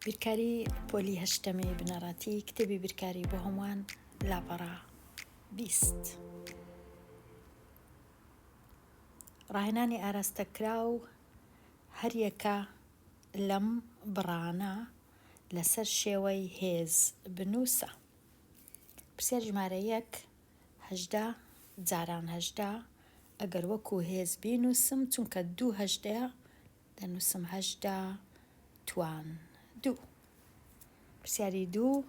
بیرکاری پۆلی هەشتەمی بنەڕەتی کتێبی بیرکاری بۆ هەمووان لاپەڕە 20 ڕاهێنانی ئاراستەکراو هەریەکە لەم بڕانە لەسەر شێوەی هێز بنووسە. پرسیار ژمارە یەک، 18 جاران 18 ئەگەر وەکو هێز بینووسم چونکە دوو هەژدەیە دەنووسم 18 توان دوو. پرسیاری دوو،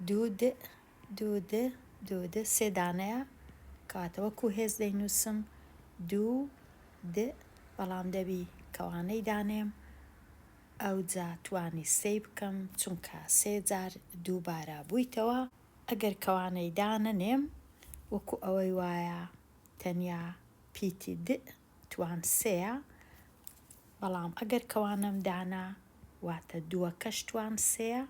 دوو د دوو د دوو د سێ دانەیە کەواتە وەکو هێز دەینووسم دوو د بەڵام دەبی کەوانەی دانێم ئەوجا توانی سێی بکەم چونکە سێ جار دووبارە بوویتەوە، ئەگەر کەوانەی دانەنێم وەکو ئەوەی وایە تەنیا پیتی د توان سێیە، بەڵام ئەگەر کەوانەم دانا واتە دووەکەش توان سێیە،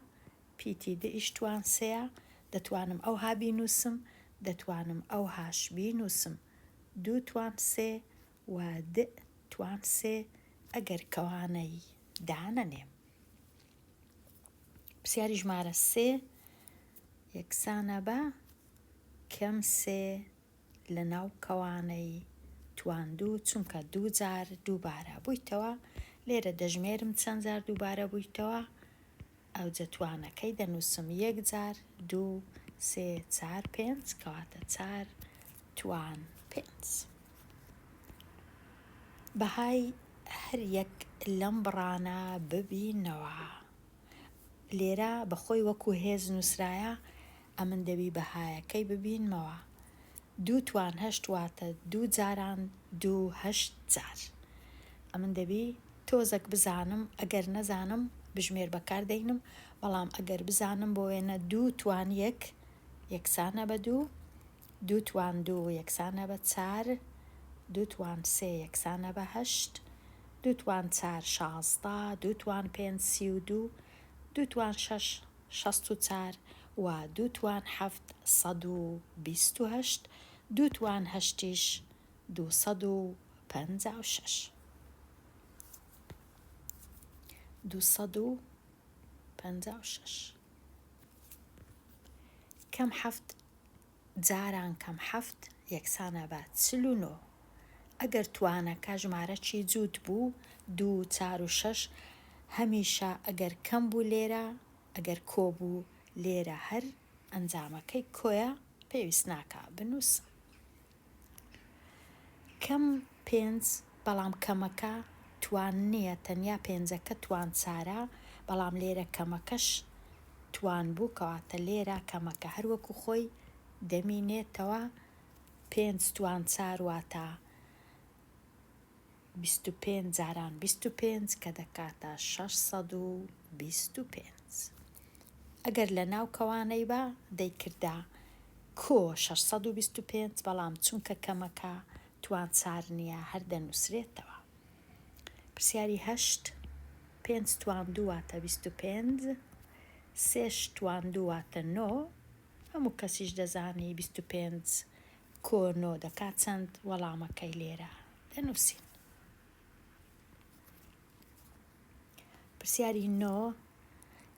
پیتی د یش توان سێیە، دەتوانم ئەوها بینووسم، دەتوانم ئەوهاش بینووسم، دوو توان سێ و د توان سێ ئەگەر کەوانەی دانەنێم. پرسیاری ژمارە سێ یەکسانە بە کەم سێ لە ناو کەوانەی توان دوو چونکە دوو جار دووبارە بوویتەوە لێرە دەژمێرم چەند جار دووبارە بوویتەوە ئەوجە توانەکەی دەنووسم یەک جار دوو سێ چار پێنج کەواتە چار توان پێنج. بەهای هەر یەک لەم بڕانە ببینەوە. لێرە بە خۆی وەکو هێز نووسرایە ئەمن دەبی بەهایەکەی ببینمەوە. دوو توان هەشت واتە دوو جاران دوو هەشت جار. ئەمن دەبی تۆزەک بزانم ئەگەر نەزانم بژمێر بەکار دەینم بەڵام ئەگەر بزانم بۆ وێنە دوو توان یەک یەکسانە بە دوو دوو توان دوو یەکسانە بە چار دوو توان سێ یەکسانە بە هەشت دوو توان چار 16 دوو توان پێنج 32 دوو توان شەش 64 و دوو توان حەفت 128 دوو توان هەشتیش 256 256 کەم حەفت جاران کەم حەفت یەکسانە بە 49. ئەگەر توانەکە ژمارەکی جووت بوو، دوو، چار و شەش، هەمیشە ئەگەر کەم بوو لێرە، ئەگەر کۆ بوو لێرە هەر ئەنجامەکەی کۆیە، پێویست ناکا بنووسم. کەم پێنج، بەڵام کەمەکە توان نییە، تەنیا پێنجەکە توان چارە، بەڵام لێرە کەمەکەش توان بوو، کەواتە لێرە کەمەکە هەر وەکو خۆی دەمینێتەوە، پێنج توان چار واتە 25 جاران 25 کە دەکاتە 625. ئەگەر لە ناو کەوانەی با دەیکردا کۆ 625، بەڵام چونکە کەمەکە توان چار نییە هەر دەنووسرێتەوە. پرسیاری هەشت، پێنج توان دوو واتە 25، سێش توان دوو واتە نۆ، هەموو کەسیش دەزانی 25 کۆ نۆ دەکات چەند، وەڵامەکەی لێرە دەنووسین. پرسیاری نۆ،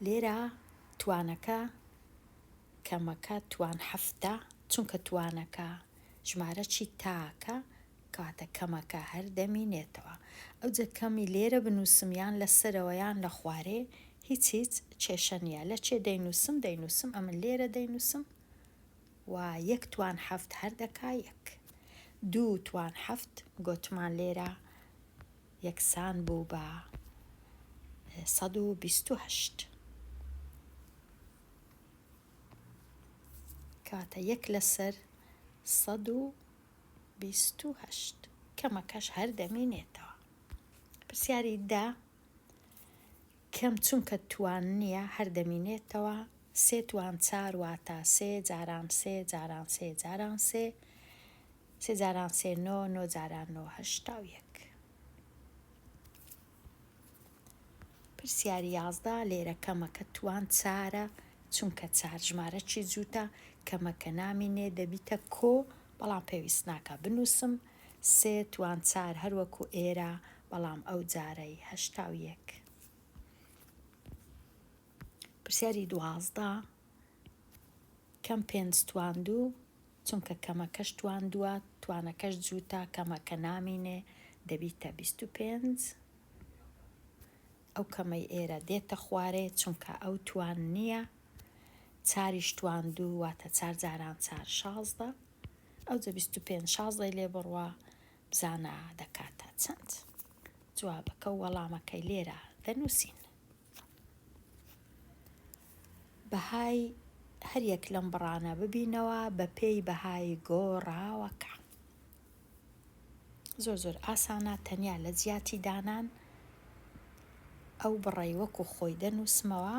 لێرە توانەکە کەمەکە توان حەفتە، چونکە توانەکە ژمارەکی تاکە کەواتە کەمەکە هەر دەمینێتەوە. ئەوجە کەمی لێرە بنووسم یان لە سەرەوە یان لە خوارێ هیچ هیچ کێشە نییە. لە چێ دەینووسم دەینووسم ئەمن لێرە دەینووسم و یەک توان حەفت هەر دەکا یەک. دوو توان حەفت گۆتمان لێرە یەکسان بوو بە 128. کەواتە یەک لەسەر 128 کەمەکەش هەر دەمینێتەوە. پرسیاری دە کەم چونکە توان نییە هەر دەمینێتەوە سێ توان چار واتە سێ جاران سێ جاران سێ جاران سێ سێ جاران سێ نۆ نۆ جاران نۆ 81. پرسیاری 11 لێرە کەمەکە توان چارە چونکە چار ژمارەکی جووتە کەمەکە نامینێ دەبیتە کۆ بەڵام پێویست ناکا بنووسم سێ توان چار هەروەکو ئێرە بەڵام ئەو جارەی 81. پرسیاری 12 کەم پێنج تواندوو چونکە کەمەکەش تواندووە توانەکەش جووتە کەمەکە نامینێ دەبیتە 25 ئەو کەمەی ئێرە دێتە خوارێ چونکە ئەو توان نییە چاریش تواندوو واتە چار جاران چار 16 ئەوجە 25 شازدەی لێ بڕوا بزانە دەکاتە چەند؟ جوابەکە و وەڵامەکەی لێرە دەنووسین. بەهای هەر یەک لەم بڕانە ببینەوە بە پێی بەهای گۆڕاوەکە. زۆر زۆر ئاسانە تەنیا لە جیاتی دانان ئەو بڕەی وەکو خۆی دەنووسمەوە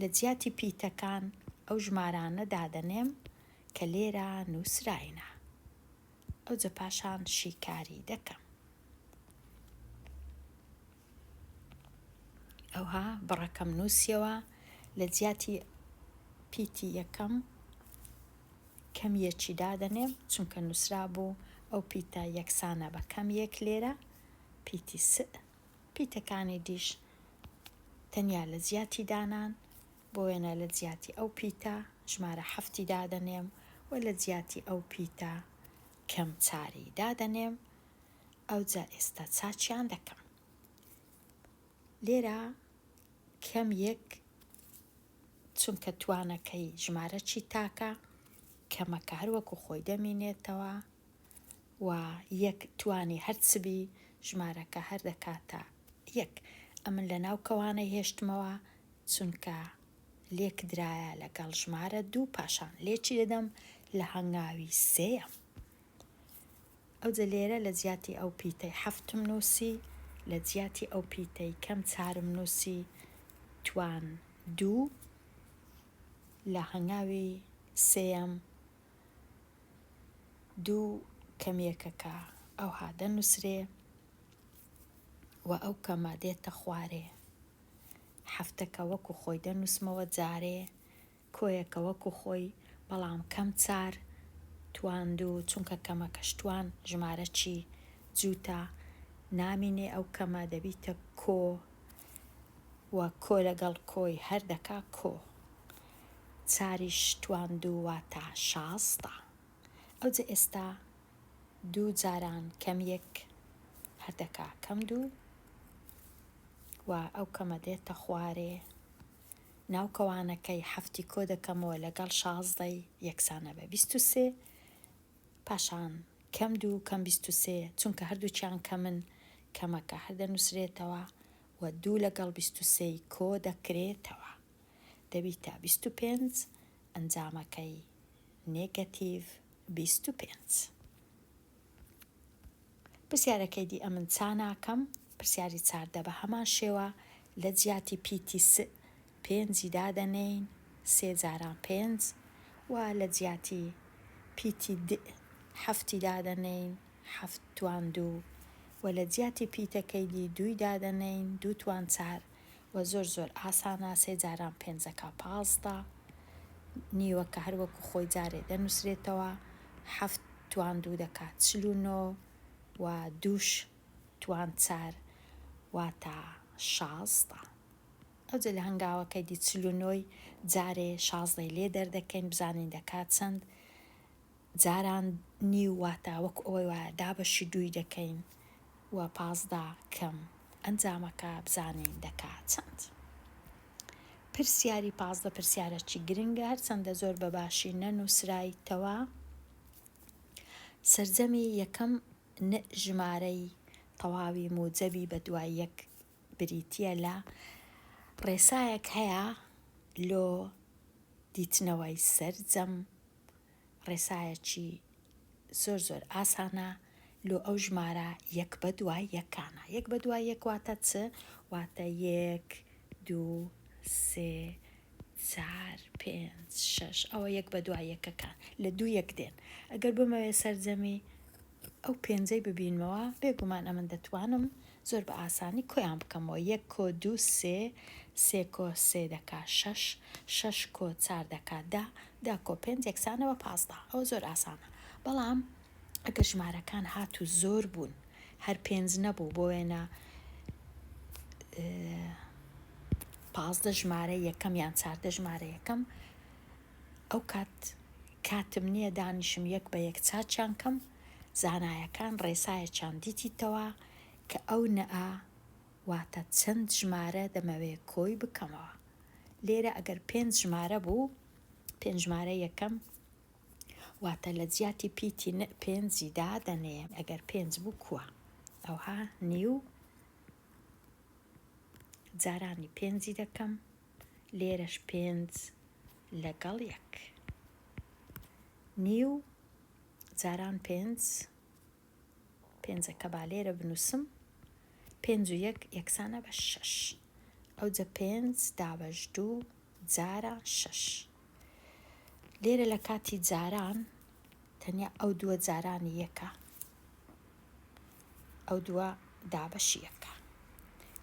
لە جیاتی پیتەکان ئەو ژمارانە دادەنێم کە لێرە نووسراینە. ئەوجە پاشان شیکاری دەکەم. ئەوها بڕەکەم نووسیەوە لە جیاتی پیتی یەکەم کەم یەکی دادەنێم چونکە نووسرابوو ئەو پیتە یەکسانە بە کەم یەک لێرە پیتی س پیتەکانی دیش تەنیا لە جیاتی دانان بۆ وێنە لە جیاتی ئەو پیتە ژمارە حەفتی دادەنێم و لە جیاتی ئەو پیتە کەم چاری دادەنێم ئەوجا ئێستا چاکیان دەکەم لێرە کەم یەک چونکە توانەکەی ژمارەکی تاکە کەمەکە هەر وەکو خۆی دەمینێتەوە و یەک توانی هەر چ بی ژمارەکە هەر دەکاتە یەک ئەمن لە ناو کەوانەی هێشتمەوە چونکە لێک درایە لەگەڵ ژمارە دوو پاشان لێکی دەدەم لە هەنگاوی سێیەم ئەوجە لێرە لە جیاتی ئەو پیتەی حەفتم نووسی لە جیاتی ئەو پیتەی کەم چارم نووسی توان دوو لە هەنگاوی سێیەم دوو کەم یەکەکە ئەوها دەنووسرێ و ئەو کەمە دێتە خوارێ. حەفتەکە وەکو خۆی دەنووسمەوە جارێ، کۆیەکە وەکو خۆی بەڵام کەم چار توان دوو چونکە کەمەکەش توان ژمارە چی جووتە نامینێ ئەو کەمە دەبیتە کۆ و کۆ لەگەڵ کۆی هەر دەکا کۆ. چاریش توان دوو واتە 16. ئەوجە ئێستا دوو جاران کەم یەک هەر دەکا کەم دوو و ئەو کەمە دێتە خوارێ ناو کەوانەکەی حەفتی کۆ دەکەمەوە لەگەڵ شازدەی یەکسانە بە 23 پاشان کەم دوو کەم 23 چونکە هەردووکیان کەمن کەمەکە هەر دەنووسرێتەوە و دوو لەگەڵ 23 کۆ دەکرێتەوە دەبیتە 25 ئەنجامەکەی نێگەتیڤ 25. پرسیارەکەی دی ئەمن چا ناکەم. پرسیاری 14 بە هەمان شێوە لە جیاتی پیتی س پێنجی دادەنێین سێ جاران پێنج و لە جیاتی پیتی د حەفتی دادەنێین حەفت توان دوو و لە جیاتی پیتەکەی دی دووی دادەنێین دوو توان چار و زۆر زۆر ئاسانە سێ جاران پێنجەکە 15 نیوەکە هەر وەکو خۆی جارێ دەنووسرێتەوە حەفت توان دوو دەکات 49 و دووش توان چار واتە 16. ئەوجە لە هەنگاوەکەی دی 49 ی جارێ شازدەی لێ دەردەکەین بزانین دەکات چەند جاران نیو واتە وەکو ئەوەی وایە دابەشی دووی دەکەین و 15 کەم ئەنجامەکە بزانین دەکات چەند. پرسیاری 15 پرسیارەکی گرنگە هەرچەندە زۆر بە باشی نەنووسرایتەوە. سەرجەمی یەکەم ن ژمارەی تەواوی موجەبی بە دوای یەک بریتییە لە ڕێسایەک هەیە لۆ دیتنەوەی سەرجەم ڕێسایەکی زۆر زۆر ئاسانە لۆ ئەو ژمارە یەک بە دوای یەکانە یەک بە دوای یەک واتە چ واتە یەک دوو سێ چار پێنج شەش ئەوە یەک بە دوای یەکەکان لە دوو یەک دێن ئەگەر بمەوێ سەرجەمی ئەو پێنجەی ببینمەوە بێگومان ئەمن دەتوانم زۆر بە ئاسانی کۆیان بکەمەوە یەک کۆ دوو سێ سێ کۆ سێ دەکا شەش شەش کۆ چار دەکا دە دە کۆ پێنج یەکسانە بە 15 ئەوە زۆر ئاسانە بەڵام ئەگەر ژمارەکان هاتوو زۆر بوون هەر پێنج نەبوو بۆ وێنە. 15 ژمارە یەکەم یان چاردە ژمارە یەکەم ئەو کات کاتم نییە دانیشم یەک بە یەک چاکیان کەم زانایەکان ڕێسایەکیان دیتیتەوە کە ئەو نئ واتە چەند ژمارە دەمەوێ کۆی بکەمەوە لێرە ئەگەر پێنج ژمارە بوو پێنج ژمارە یەکەم واتە لە جیاتی پیتی نئ پێنجی دادەنێم ئەگەر پێنج بوو کووە ئەوها نیو جارانی پێنجی دەکەم لێرەش پێنج لەگەڵ یەک نیو جاران پێنج پێنجەکە با لێرە بنووسم پێنج و یەک یەکسانە بە شەش ئەوجە پێنج دابەش دوو جاران شەش لێرە لە کاتی جاران تەنیا ئەو دووە جارانی یەکە ئەو دووە دابەشی یەکە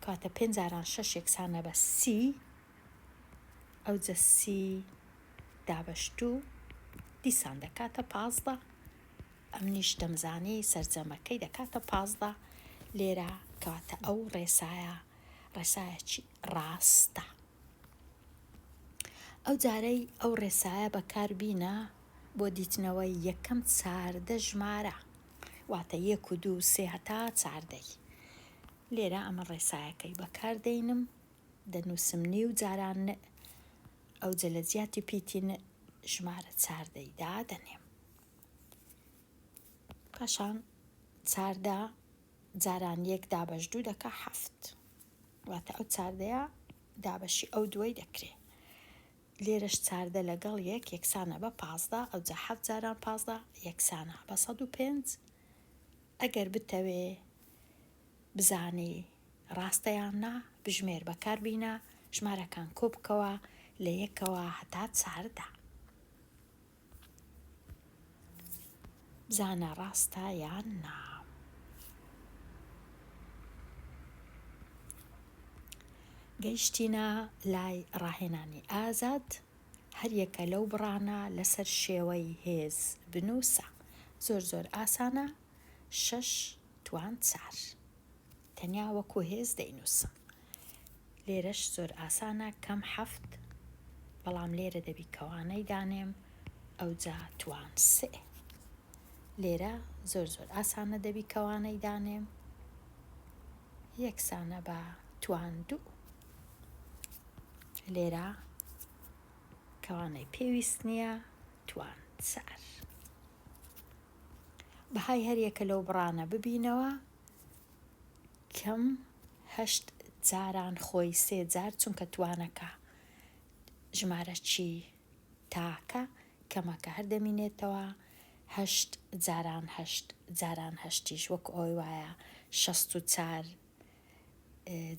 کەواتە پێنج جاران شەش یەکسانە بە سی ئەوجە سی دابەش دوو دیسان دەکاتە 15 ئەمنیش دەمزانی سەرجەمەکەی دەکاتە 15 لێرە کەواتە ئەو ڕێسایە ڕێسایەکی ڕاستە. ئەو جارەی ئەو ڕێسایە بەکار بینە بۆ دیتنەوەی یەکەم چاردە ژمارە واتە یەک و دوو و سێ هەتا چاردەی. لێرە ئەمە ڕێسایەکەی بەکار دەینم دەنووسم نیو جاران نئ ئەوجە لە جیاتی پیتی نئ ژمارە چاردەی دادەنێم. پاشان چاردە جاران یەک دابەش دوو دەکا حەفت واتە ئەو چاردەیە دابەشی ئەو دووەی دەکرێ لێرەش چاردە لەگەڵ یەک یەکسانە بە 15 ئەوجا حەفت جاران 15 یەکسانە بە 105 ئەگەر بتەوێ بزانی ڕاستە یان نا بژمێر بەکار بینە ژمارەکان کۆ بکەوە لە یەکەوە هەتا چاردە. بزانە ڕاستە یان نا. گەیشتینە لای ڕاهێنانی ئازاد، هەریەکە لەو بڕانە لەسەر شێوەی هێز بنووسە. زۆر زۆر ئاسانە، شەش توان چار. تەنیا وەکو هێز دەینووسم. لێرەش زۆر ئاسانە کەم حەفت بەڵام لێرە دەبی کەوانەی دانێم ئەوجا توان سێ لێرە زۆر زۆر ئاسانە دەبی کەوانەی دانێم یەکسانە بە توان دوو لێرە کەوانەی پێویست نییە توان چار بەهای هەریەکە لەو بڕانە ببینەوە کەم هەشت جاران خۆی سێ جار چونکە توانەکە ژمارە چی تاکە کەمەکە هەر دەمینێتەوە هەشت جاران هەشت جاران هەشتیش وەک ئەوەی وایە 64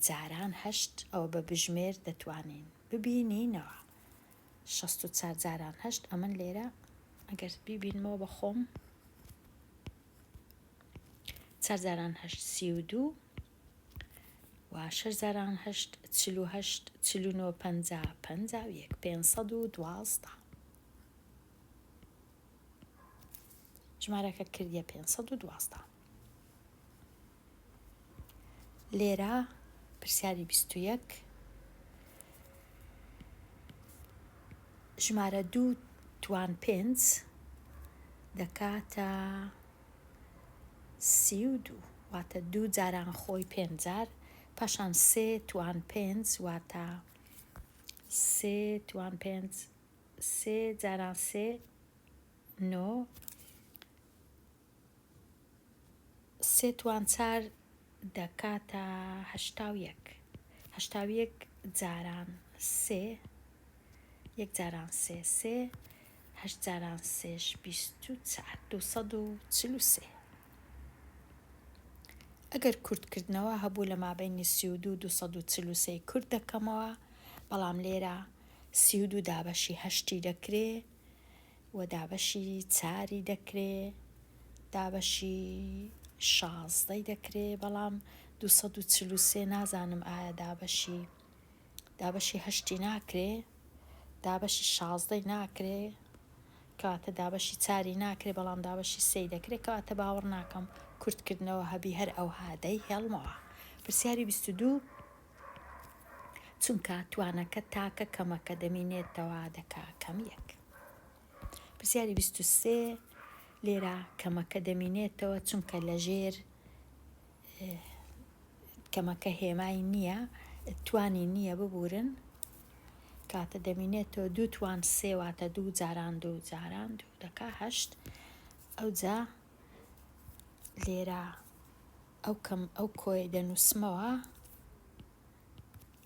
جاران هەشت ئەوە بە بژمێر دەتوانین ببینینەوە 64 جاران هەشت ئەمن لێرە ئەگەر بیبینمەوە بە خۆم چار جاران هەشت 32 و شەش جاران هەشت 48 49 50 51 512 ژمارەکە کردیە 512 لێرە پرسیاری 21 ژمارە دوو توان پێنج دەکاتە 32 واتە دوو جاران خۆی پێنج جار پاشان سێ توان پێنج واتە سێ توان پێنج سێ جاران سێ نۆ سێ توان چار دەکاتە 81 81 جاران سێ یەک جاران سێ سێ هەشت جاران سێش 24 243 ئەگەر کورتکردنەوە هەبوو لە مابەینی 32 243 کورت دەکەمەوە بەڵام لێرە 32 دابەشی هەشتی دەکرێ و دابەشی چاری دەکرێ دابەشی شازدەی دەکرێ بەڵام 243 نازانم ئایا دابەشی دابەشی هەشتی ناکرێ دابەشی شازدەی ناکرێ کەواتە دابەشی چاری ناکرێ بەڵام دابەشی سێی دەکرێ کەواتە باوەڕ ناکەم کورتکردنەوە هەبی هەر ئەوها دەی هێڵمەوە پرسیاری 22. چونکە توانەکە تاکە کەمەکە دەمینێتەوە دەکا کەم یەک. پرسیاری 23 لێرە کەمەکە دەمینێتەوە چونکە لەژێر کەمەکە هێمای نییە توانی نییە ببورن کاتە دەمینێتەوە دوو توان سێ واتە دوو جاران دوو جاران دوو دەکا هەشت ئەوجا لێرە ئەو کەم ئەو کۆی دەنووسمەوە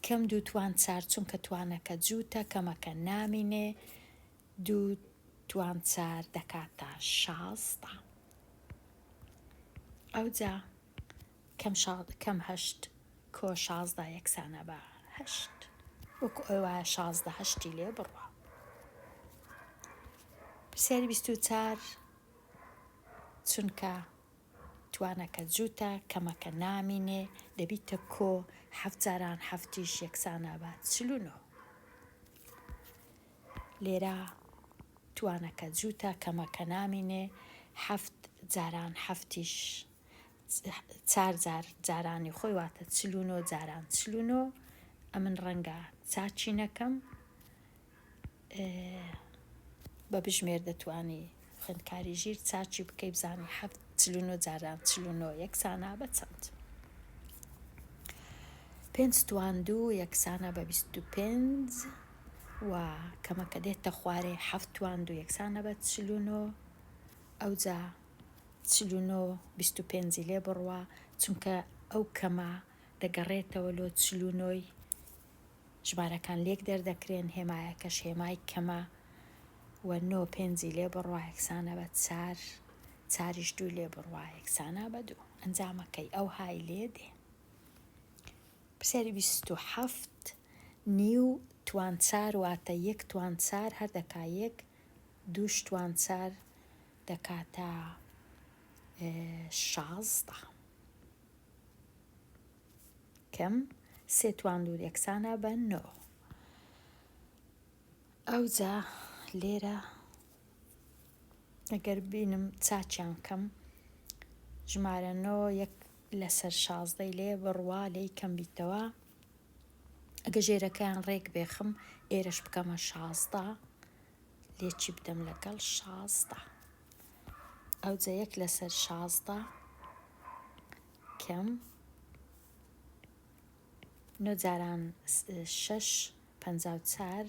کەم دوو توان چار چونکە توانەکە جووتە کەمەکە نامینێ دوو توان چار دەکاتە 16 ئەوجا کەم شا کەم هەشت کۆ 16 یەکسانە بە هەشت وەکو ئەوی وایە 16 هەشتی لێ بڕوا. پرسیاری 24 چونکە توانەکە جووتە کەمەکە نامینێ دەبیتە کۆ حەفت جاران حەفتیش یەکسانە بە 49. لێرە توانەکە جووتە کەمەکە نامینێ حەفت جاران حەفتیش چار جار جارانی خۆی واتە 49 جاران 49 ئەمن ڕەنگە چاچی نەکەم بە بژمێر دەتوانی خوێندکاری ژیر چاچی بکەی بزانی حەفت 49 جاران 49 یەکسانە بە چەند. پێنج توان دوو یەکسانە بە 25 و کەمەکە دێتە خوارێ حەفت توان دوو یەکسانە بە 49 ئەوجا 49 25 لێ بڕوا چونکە ئەو کەمە دەگەڕێتەوە لۆ 49 ژمارەکان لێک دەردەکرێن هێمایەکەش هێمای کەمە و نۆ پێنجی لێ بڕوا یەکسانە بە چار چاریش دوو لێ بڕوا یەکسانە بە دوو ئەنجامەکەی ئەو های لێ دێ. پرسیاری 27 نیو توان چار واتە یەک توان چار هەر دەکا یەک دووش توان چار دەکاتە 16 کەم سێ توان دوو یەکسانە بە نۆ. ئەوجا لێرە ئەگەر بینم چاچیان کەم ژمارە نۆ یەک لەسەر شازدەی لێ بڕوا لێی کەم بیتەوە ئەگە ژێرەکەیان ڕێک بێخم ئێرەش بکەمە شازدە لێکی بدەم لەگەڵ شازدە ئەوجا یەک لەسەر شازدە کەم نۆ جاران شەش 54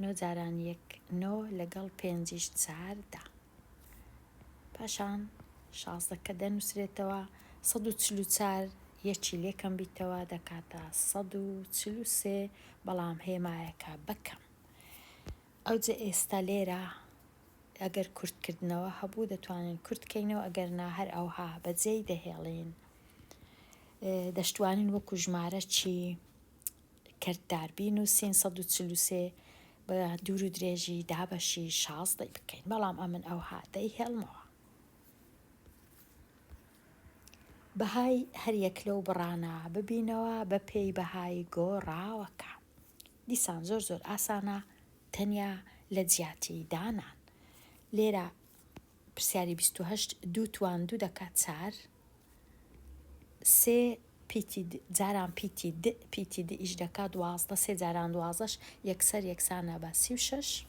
نۆ جاران یەک نۆ لەگەڵ پێنجیش چاردە پاشان شازدەکە دەنووسرێتەوە 144 یەکی لێکەم بیتەوە دەکاتە 143 بەڵام هێمایەکە بەکەم ئەوجە ئێستا لێرە ئەگەر کورتکردنەوە هەبوو دەتوانین کورت کەینەوە ئەگەر نا هەر ئەوها بەجێی دەهێڵین دەشتوانین وەکو ژمارە چی کەرتدار بینووسین 143 بە دوور و درێژی دابەشی شازدەی بکەین بەڵام ئەمن ئەوها دەیهێڵمەوە. بەهای هەر یەک لەو بڕانە ببینەوە بە پێی بەهای گۆڕاوەکە. دیسان زۆر زۆر ئاسانە تەنیا لە جیاتی دانان. لێرە پرسیاری 28 دوو توان دوو دەکات چار سێ پیتی د جاران پیتی د پیتی د ئیش دەکا 12 سێ جاران دوازدەش یەکسەر یەکسانە بە 36.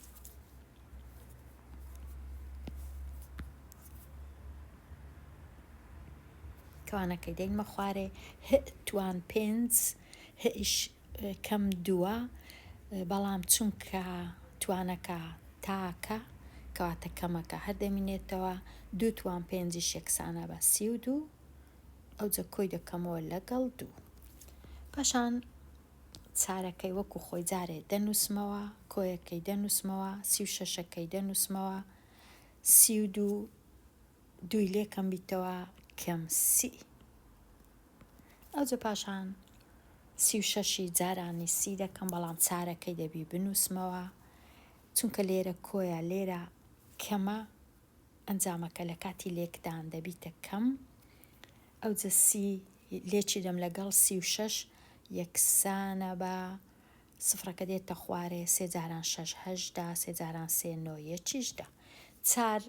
کەوانەکەی دەینمە خوارێ هئ توان پێنج هئیش کەم دووە بەڵام چونکە توانەکە تاکە کەواتە کەمەکە هەر دەمینێتەوە دوو توان پێنجیش یەکسانە بە 32 ئەوجە کۆی دەکەمەوە لەگەڵ دوو پاشان چارەکەی وەکو خۆی جارێ دەنووسمەوە کۆیەکەی دەنووسمەوە سی و شەشەکەی دەنووسمەوە 32 دووی لێ کەم بیتەوە کەم سی ئەوجە پاشان سی و شەشی جارانی سی دەکەم بەڵام چارەکەی دەبی بنووسمەوە چونکە لێرە کۆیە لێرە کەمە ئەنجامەکە لە کاتی لێکدان دەبیتە کەم ئەوجە سی لێکی دەم لەگەڵ 36 یەکسانە بە سفرەکە دێتە خوارێ سێ جاران شەش هەژدە سێ جاران سێ نۆ یەکیش دە چار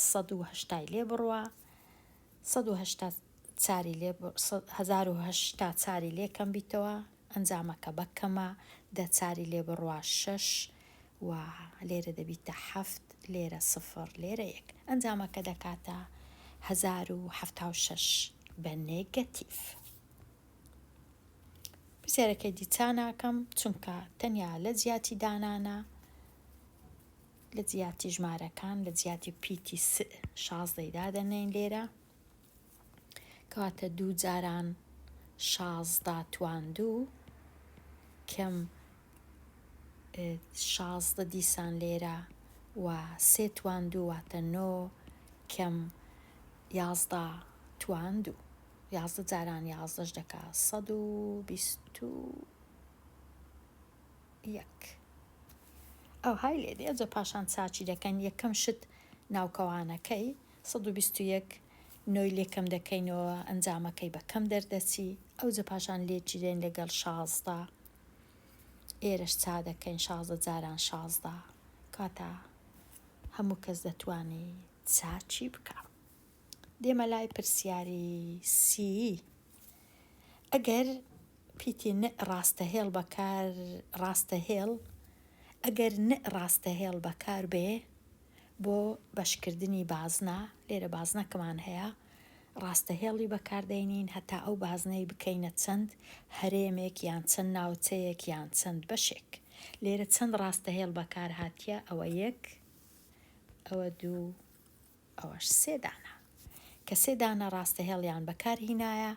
سەد و هەشتای لێ بڕوا 180 چاری لێ 1080 چاری لێ کەم بیتەوە. ئەنجامەکە بە کەمە، دە چاری لێ بڕوا شەش و لێرە دەبیتە حەفت، لێرە سفر، لێرە یەک. ئەنجامەکە دەکاتە 1076 بە نێگەتیڤ. پرسیارەکەی دی چا ناکەم چونکە تەنیا لە جیاتی دانانە لە جیاتی ژمارەکان لە جیاتی پیتی س شازدەی دادەنێین لێرە کەواتە دوو جاران 16 توان دوو کەم 16 دیسان لێرە و سێ توان دوو واتە نۆ کەم 11 توان دوو 11 جاران یازدەش دەکا 121 ئەوهای لێ دێ ئەجە پاشان چاکی دەکەن یەکەم شت ناوکەوانەکەی 121 نۆی لێ کەم دەکەینەوە ئەنجامەکەی بە کەم دەردەچی ئەوجە پاشان لێکی دەین لەگەڵ 16 ئێرەش چا دەکەین 16 جاران 16 کاتە هەموو کەس دەتوانی چاکی بکە. دێمە لای پرسیاری سی ئەگەر پیتی ن ڕاستەهێڵ بەکار ڕاستەهێڵ ئەگەر ن ڕاستەهێڵ بەکار بێ بۆ بەشکردنی بازنە لێرە بازنەکەمان هەیە ڕاستەهێڵی بەکاردەینین هەتا ئەو بازنەی بکەینە چەند هەرێمێک یان چەند ناوچەیەک یان چەند بەشێک لێرە چەند ڕاستەهێڵ بەکار هاتیە ئەوە یەک ئەوە دوو ئەوەش سێ دانە. کە سێ دانە ڕاستەهێڵیان بەکار هینایە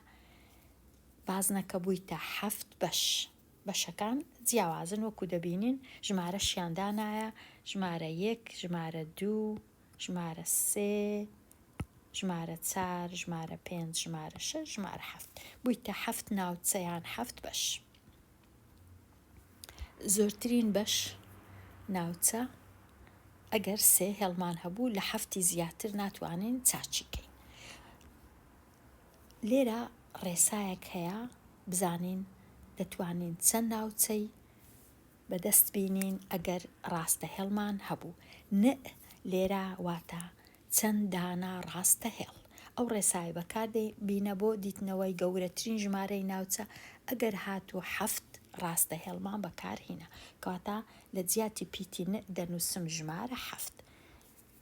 بازنەکە بوویتە حەفت بەش. بەشەکان جیاوازن وەکو دەبینین ژمارەشیان دانایە ژمارە یەک، ژمارە دوو، ژمارە سێ، ژمارە چار، ژمارە پێنج، ژمارە شەش، ژمارە حەفت. بوویتە حەفت ناوچە یان حەفت بەش. زۆرترین بەش ناوچە ئەگەر سێ هێڵمان هەبوو لە حەفتی زیاتر ناتوانین چاچی کەین. لێرە ڕێسایەک هەیە بزانین دەتوانین چەند ناوچەی بەدەست بینین ئەگەر ڕاستە هێڵمان هەبوو. ن لێرە واتە چەند دانە ڕاستە هێڵ. ئەو ڕێسایە بەکار بینە بۆ دیتنەوەی گەورەترین ژمارەی ناوچە ئەگەر هاتوو حەفت ڕاستە هێڵمان بەکار هینا. کەواتە لە جیاتی پیتی ن دەنووسم ژمارە حەفت.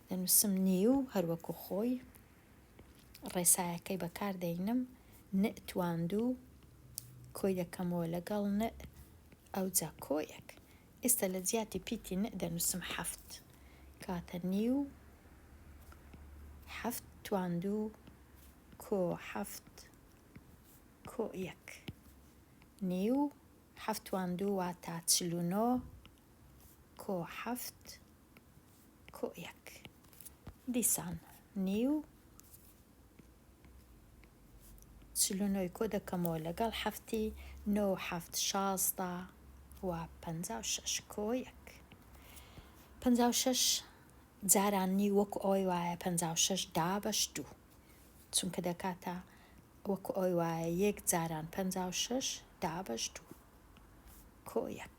دەنووسم نیو هەر وەکو خۆی ڕێسایەکەی بەکار دەینم ن توان دوو کۆی دەکەمەوە لەگەڵ ن ئەوجا کۆیەک. ئێستا لە جیاتی پیتی ن دەنووسم حەفت. کەواتە نیو حەفت توان دوو کۆ حەفت کۆ یەک. نیو حەفت توان دوو واتە 49 کۆ حەفت کۆ یەک. دیسان نیو 49ی کۆ دەکەمەوە لەگەڵ حەفتی نۆ و حەفت 16 و 56 کۆ یەک. 56 جاران نیو وەکو ئەوەی وایە 56 دابەش دوو چونکە دەکاتە وەکو ئەوەی وایە یەک جاران 56 دابەش دوو کۆ یەک.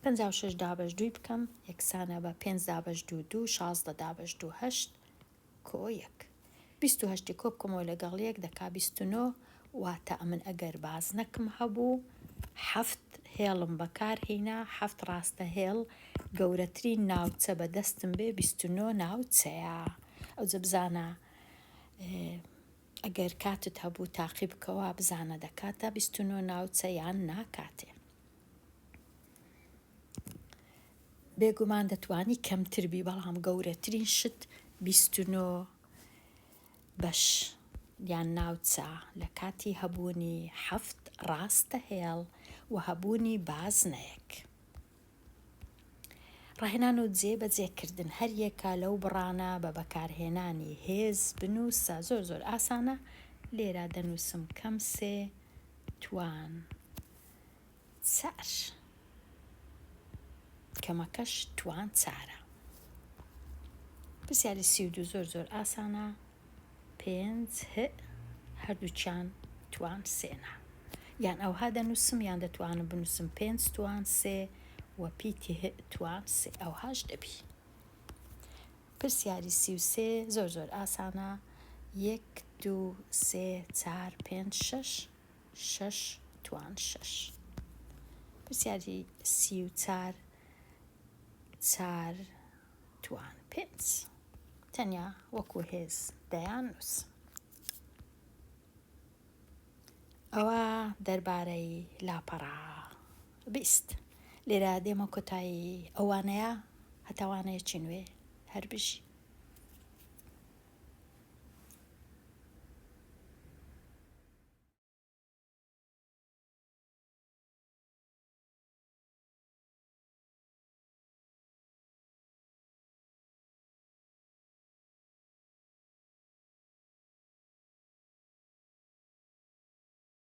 56 دابەش دووی بکەم یەکسانە بە پێنج دابەش دوو دوو 16 دابەش دوو هەشت کۆ یەک. 28ی کۆ بکەمەوە لەگەڵ یەک دەکا 29 واتە ئەمن ئەگەر بازنەکم هەبوو حەفت هێڵم بەکار هینا حەفت ڕاستە هێڵ گەورەترین ناوچە بە دەستم بێ 29 ناوچەیە. ئەوجە بزانە ئەگەر کاتت هەبوو تاقی بکەوە بزانە دەکاتە 29 ناوچە یان ناکاتێ. بێگومان دەتوانی کەمتر بی بەڵام گەورەترین شت 29 بەش یان ناوچە لە کاتی هەبوونی حەفت ڕاستە هێڵ و هەبوونی بازنەیەک. ڕاهێنان و جێ بەجێ کردن هەر یەکە لەو بڕانە بە بەکارهێنانی هێز بنووسە زۆر زۆر ئاسانە لێرە دەنووسم کەم سێ توان چار کەمەکەش توان چارە. پرسیاری 32 زۆر زۆر ئاسانە پێنج هە هەردووکیان توان سێنە یان ئەوها دەنووسم یان دەتوانم بنووسم پێنج توان سێ و پیتی هە توان سێ ئەوهاش دەبی. پرسیاری 33 زۆر زۆر ئاسانە یەک دوو سێ چار پێنج شەش شەش توان شەش. پرسیاری 34 چار توان پێنج تەنیا وەکو هێز دەیان نووس. ئەوە دەربارەی لاپەڕە 20. لێرە دێمە کۆتایی ئەو وانەیە هەتا وانەیەکی نوێ هەر بژی.